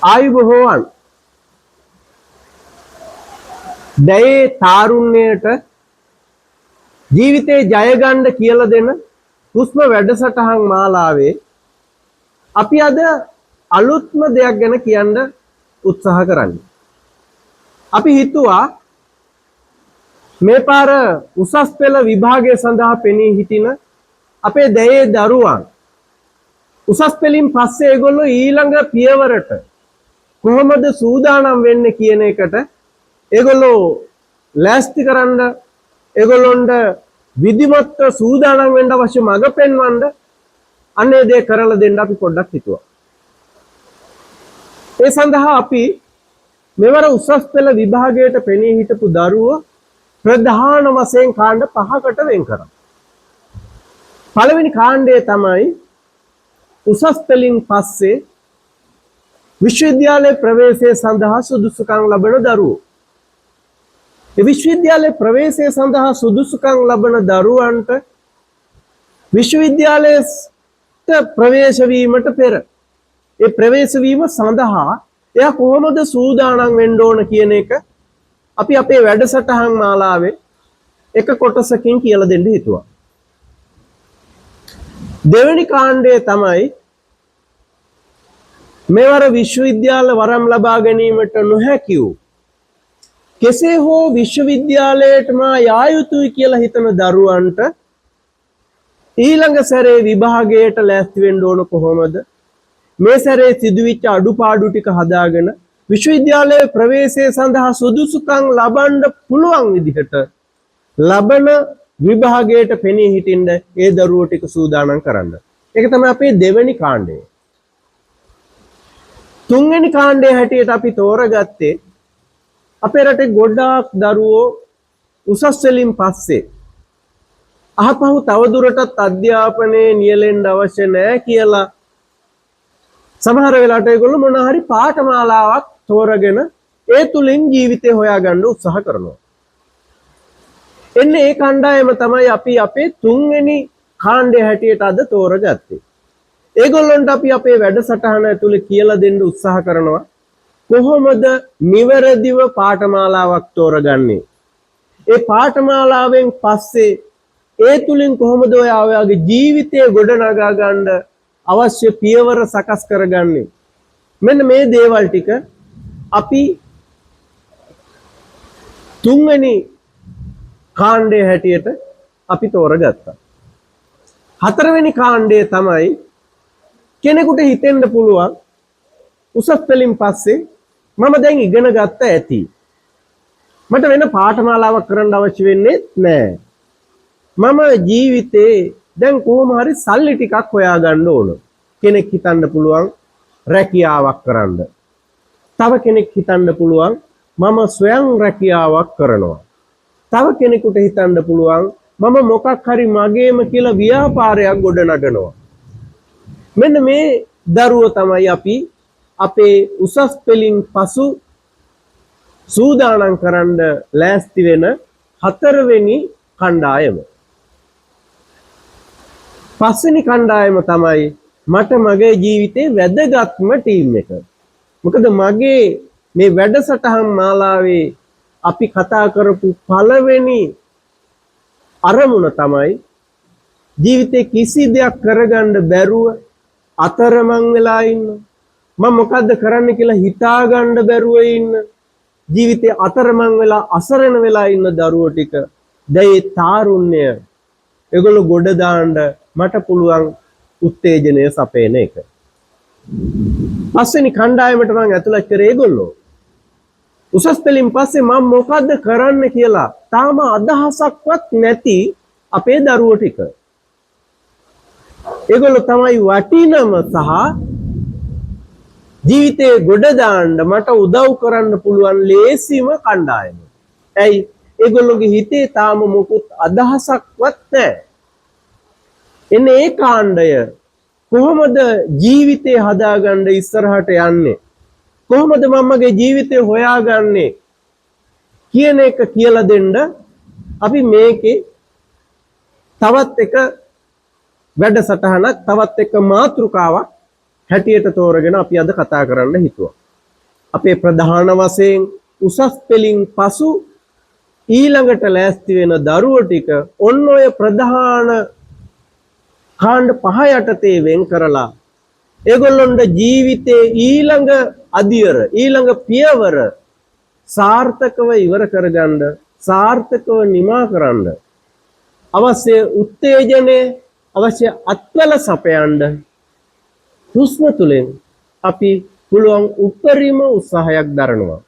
ආයුබෝවන්. දැයේ තාරුණ්‍යයට ජීවිතේ ජය ගන්න කියලා දෙන හුස්ම වැඩසටහන් මාලාවේ අපි අද අලුත්ම දෙයක් ගැන කියන්න උත්සාහ කරන්නේ. අපි හිතුවා මේ පාර උසස් පෙළ විභාගය සඳහා පෙනී හිටින අපේ දැයේ දරුවන් උසස් පෙළින් පස්සේ ඒගොල්ලෝ ඊළඟ පියවරට කොහොමද සූදානම් වෙන්නේ කියන එකට ඒගොල්ලෝ ලෑස්ති කරන්න, ඒගොල්ලොන්ට විධිමත්ව සූදානම් වෙන්න අවශ්‍ය මඟ පෙන්වන්න, අන්න ඒ දේ කරලා දෙන්න අපි පොඩ්ඩක් හිතුවා. ඒ සඳහා අපි මෙවර උසස් පෙළ විභාගයට පෙනී හිටපු දරුවෝ ප්‍රධාන වශයෙන් කාණ්ඩ පහකට වෙන් කරා. පළවෙනි කාණ්ඩය තමයි උසස් පෙළින් පස්සේ විශ්වවිද්‍යාලය ප්‍රවේශය සඳහා සුදුසුකම් ලබන දරුවෝ. ඒ විශ්වවිද්‍යාලය ප්‍රවේශය සඳහා සුදුසුකම් ලබන දරුවන්ට විශ්වවිද්‍යාලයට ප්‍රවේශ වීමට පෙර ඒ ප්‍රවේශ වීම සඳහා එයා කොහොමද සූදානම් වෙන්න ඕන කියන එක අපි අපේ වැඩසටහන් මාලාවේ එක කොටසකින් කියලා දෙන්න හිතුවා. දෙවෙනි කාණ්ඩය තමයි මෙවර විශ්වවිද්‍යාල වරම් ලබා ගැනීමට නොහැකි වූ, කෙසේ හෝ විශ්වවිද්‍යාලයට මා යා යුතුයි කියලා හිතන දරුවන්ට ඊළඟ සැරේ විභාගයට ලෑස්ති වෙන්න ඕන කොහොමද, මේ සැරේ සිදුවිච්ච අඩුපාඩු ටික හදාගෙන විශ්වවිද්‍යාලයේ ප්‍රවේශය සඳහා සුදුසුකම් ලබන්න පුළුවන් විදිහට ලබන විභාගයට පෙනී හිටින්න ඒ දරුවෝ ටික සූදානම් කරන්න. ඒක තමයි අපේ දෙවෙනි කාණ්ඩය. තුන්වෙනි කාණ්ඩය හැටියට අපි තෝරගත්තේ අපේ රටේ ගොඩාක් දරුවෝ උසස් වලින් පස්සේ අහපහු තවදුරටත් අධ්‍යාපනයේ නියැලෙන්න අවශ්‍ය නෑ කියලා සමහර වෙලාවට ඒගොල්ලෝ මොන හරි පාඨමාලාවක් තෝරගෙන ඒ තුලින් ජීවිතය හොයාගන්න උත්සාහ කරනවා. එන්නේ ඒ කණ්ඩායම තමයි අපි අපේ තුන්වෙනි කාණ්ඩය හැටියට අද තෝරගත්තේ. ඒගොල්ලන්ට අපි අපේ වැඩසටහන ඇතුලේ කියලා දෙන්න උත්සාහ කරනවා කොහොමද නිවැරදිව පාඨමාලාවක් තෝරගන්නේ? ඒ පාඨමාලාවෙන් පස්සේ ඒ තුලින් කොහොමද ඔයා ඔයාගේ ජීවිතය ගොඩනගා ගන්න අවශ්‍ය පියවර සකස් කරගන්නේ? මෙන්න මේ දේවල් ටික අපි තුන්වෙනි කාණ්ඩය හැටියට අපි තෝරගත්තා. හතරවෙනි කාණ්ඩය තමයි කෙනෙකුට හිතෙන්න පුළුවන් උසස් පෙළින් පස්සේ මම දැන් ඉගෙන ගත්ත ඇති. මට වෙන පාඨමාලාවක් කරන්න අවශ්‍ය වෙන්නේ නෑ. මම ජීවිතේ දැන් කොහොම හරි සල්ලි ටිකක් හොයාගන්න ඕන. කෙනෙක් හිතන්න පුළුවන් රැකියාවක් කරන්න. තව කෙනෙක් හිතන්න පුළුවන් මම ස්වයං රැකියාවක් කරනවා. තව කෙනෙකුට හිතන්න පුළුවන් මම මොකක් හරි මගේම කියලා ව්‍යාපාරයක් ගොඩනගනවා. මෙන්න මේ දරුවෝ තමයි අපි අපේ උසස් පෙළින් පසු සූදානම් කරන්න ලෑස්ති වෙන හතරවෙනි කණ්ඩායම. පස්වෙනි කණ්ඩායම තමයි මට මගේ ජීවිතේ වැදගත්ම ටීම් එක. මොකද මගේ මේ වැඩසටහන් මාලාවේ අපි කතා කරපු පළවෙනි අරමුණ තමයි ජීවිතේ කිසි දෙයක් කරගන්න බැරුව අතරමං වෙලා ඉන්න, මම මොකද්ද කරන්න කියලා හිතාගන්න බැරුව ඉන්න, ජීවිතේ අතරමං වෙලා අසරණ වෙලා ඉන්න දරුවෝ ටික, දැන් ඒ තාරුණ්‍ය ඒගොල්ලෝ ගොඩ දාන්න මට පුළුවන් උත්තේජනය සපයන එක. පස්වෙනි කණ්ඩායමට මං ඇතුළත් කරේ ඒගොල්ලෝ. උසස් පෙළින් පස්සේ මම මොකද්ද කරන්න කියලා තාම අදහසක්වත් නැති අපේ දරුවෝ ටික. ඒගොල්ලෝ තමයි වටිනම සහ ජීවිතේ ගොඩ දාන්න මට උදව් කරන්න පුළුවන් ලේසිම කණ්ඩායම. ඇයි? ඒගොල්ලෝගේ හිතේ තාම මොකුත් අදහසක්වත් නැහැ. එන්නේ ඒ කාණ්ඩය කොහොමද ජීවිතේ හදාගන්න ඉස්සරහට යන්නේ? කොහොමද මම මගේ ජීවිතේ හොයාගන්නේ කියන එක කියලා දෙන්න අපි මේකේ තවත් එක වැඩසටහනක්, තවත් එක මාතෘකාවක් හැටියට තෝරගෙන අපි අද කතා කරන්න හිතුවා. අපේ ප්‍රධාන වශයෙන් උසස් පෙළින් පසු ඊළඟට ලෑස්ති වෙන දරුවෝ ටික ඔන්න ඔය ප්‍රධාන කාණ්ඩ පහ යටතේ වෙන් කරලා ඒගොල්ලොන්ට ජීවිතේ ඊළඟ අදියර, ඊළඟ පියවර සාර්ථකව ඉවර කරගන්න, සාර්ථකව නිමා කරන්න අවශ්‍ය උත්තේජනය, අවශ්‍ය අත්වල සපයන්න හුස්ම තුලින් අපි පුළුවන් උපරිම උත්සාහයක් දරනවා.